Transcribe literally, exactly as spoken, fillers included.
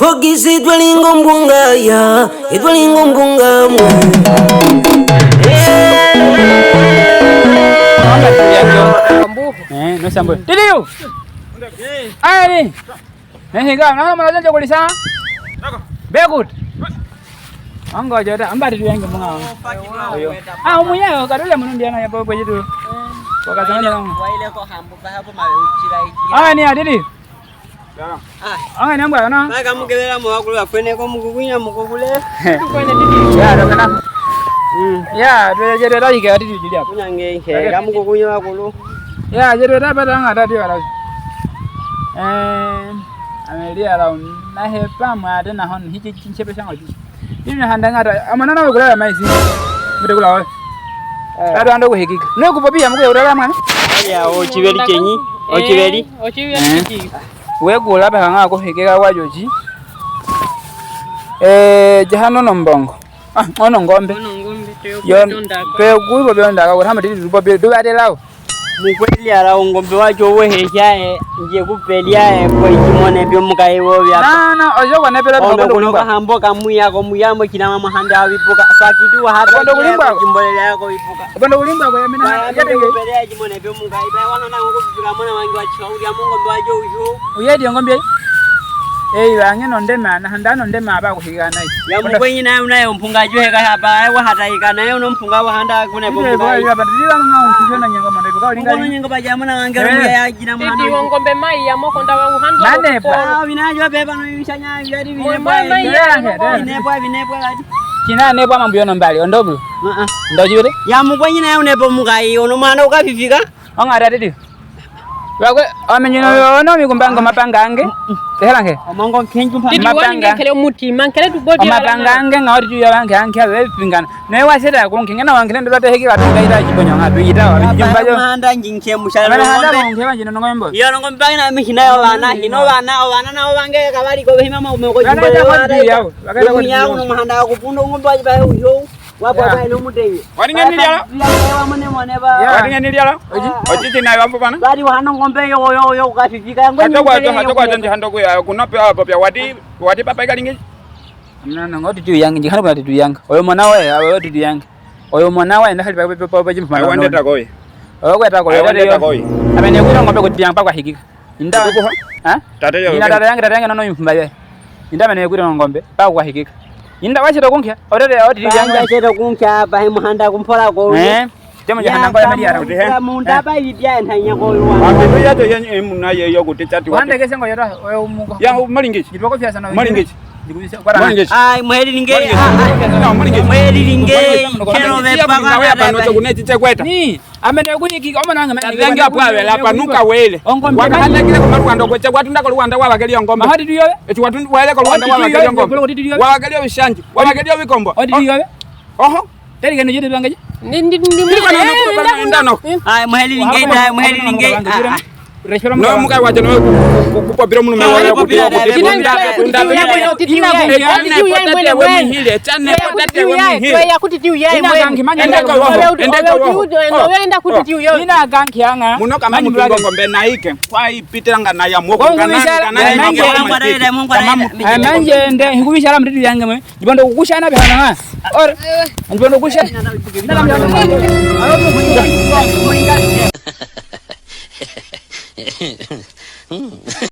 Fogisi twalingo mbunga ya, itwalingo mbunga mwe. Eh, no sambo. Didiu. Ari. Ne higa, na mala janje kulisa. Bekut. Ango jota, amba didiu yange mbunga. Oyo. Ah, omuye, kadule munundi ana ya bobo jitu. Wakasana. Waile ko hambu, bahabu ma uchira iki. Ah, ni adidi. Anga ni ambwa kana. Baka mukebela mo wakulu afwene ko mukukunya mukukule. Ya, dokana. Mm. Ya, twe je twe dai ke ati tujili apa. Kunyange ke ka mukukunya wakulu. Ya, je twe dai bata anga tati wala. Eh, amelia la na hepa mwa de na hon hiki kinchepe shango. Ina handa ngata, amana na kulala maisi. Mute kula we. Eh. Tatu ando kuhikika. Ne kupo pia mukuya kulala mwana. Ya, o chibeli kenyi. O chibeli. O chibeli. Eh. Kenyi. We kula pa kanga kuhikika kwa joji. Eh, jahano no mbongo. Ah, ono ngombe. Ono ngombe, te yo pe kuipo bionda ka, kutama titi tupo pe, duba de lao. Mukweli ala ongombe wacho wehe shae, nje kupeli ae, ko ichimone pyo mukai wo bya. Na, na, ojo kwa nepele. Ono kuno kahambo kamuyako muyamo kinama muhanda wabipuka. Fakidu wahata. Obondo kulimba. Kimbolele yako bipuka. Obondo kulimba ko yamina. Yatenge. Kupeli ae chimone pyo mukai. Ba wana na ngoko kupila mwana wange wacho, uli amongombe wacho uyo. Uyedi ongombe. Ei, bange no ndema, na handa no ndema ba kuhikana. Ya mukwenyi naye unaye ompunga ajoheka hapa, ae wahata ikana, ae uno mpunga wahanda kune. Ide pombuka kwa ya batili ba mama ushusho na nyengo mande buka ulinga. Uno nyengo baja mwana wange. Eh. Omuya ya jina mwana. Titi ongombe mai ya moko nda wa uhanda. Nane pa. Ah, binajo beba no bishanya, biyadi. Mwe binepwa, mai ya. Binepwa, binepwa, bati. Kina nepwa mambuyo no mbali, ondobulu. Ah, ah. Ndo jibede? Ya mukwenyi naye une pombuka, ono mwana ukafifika. Onga tati. Bakwe, omenyino yono mikumbanga mapanga ange. Tehelange. Omongo nkenju mapanga. Titi wani ngekele omuti, mankele tu bodi. Omapanga ange nga oti tuyo bange ange abe pingana. Ne waseta kunke ngena wange ndo tata heki batunga ita chikonyo nga tuita wa. Jumba jo. Handa njinke mushala. Mana handa kunke banjino ngombe. Yo ngombe bana mihina yo bana, hino bana, o bana na o bange kabali ko hima ma umeko jumba yo. Bana ya. Bakala ko. Kunya kuno mahanda kupundo ngombe ba yo. Wapapa ino mutenge. Walinga ni lyala? Walinga ni lyala? Oji? Oji tina yo ampo bana? Bali wano ngombe yo, yo, yo, kafifika. Hata kwa, hata kwa, hata kwa, hata kwa, kuno pe, apo pe, wati, wati papa ikalingi? Mna, na ngoti tu yangi, jihano kwa tu yangi. Oyo mwana we, awe tu yangi. Oyo mwana we, ndahali pa, pa, pa, pa, jimpa mwana. Wande tako ye. Oyo kwe tako ye. Wande tako ye. Amene kuno ngombe kuti yangi pa kwa hikika. Inda. Kuku ha? Ha? Tata yo. Ina tata yange, tata yange nono imfumba ye. Inda mene kuno ngombe, pa kwa hikika. Inda wacheta kunkia, otete, otete yange. Wacheta kunkia, pa himhanda kumpola ko. Eh. Temo ya handa ko ya mali ara. Munda pa ibya ntanya ko yo. Ambe to ya to ya muna ye yo kuti tati. Wande kese ngo yota, oyo muko. Ya malingi. Itwa ko fiasa na. Malingi. Malingi. Ai, mweli linge. Malingi. Mweli linge. Kero be pa kwa. Ni. Amene kuiki, omananga mene. Tata yange apwa wela panuka wele. Wakahandakile ku malwanda kweche, watunda ku Rwanda wabakeli ongombe. Mahati tuyo. Eti watunda wele ku Rwanda wabakeli ongombe. Wabakeli obishanji. Wabakeli obikombo. Oti tuyo. Oho. Teri kene jete bangaji. Ndi, ndi, ndi. Ai, mweli linge, ai, mweli linge. No muka wacho no kupopira munu mewa ya kuti. Ina ganki manya. Enda kuti tiuya. Enda kuti tiuya. Muno kama mukingo ngombe naike. Kwa ipitiranga na ya moko kana kana. Manje nde hikubishala mutitu yange mwe. Ndibondo kukushana bihana. Or ndibondo kukushana.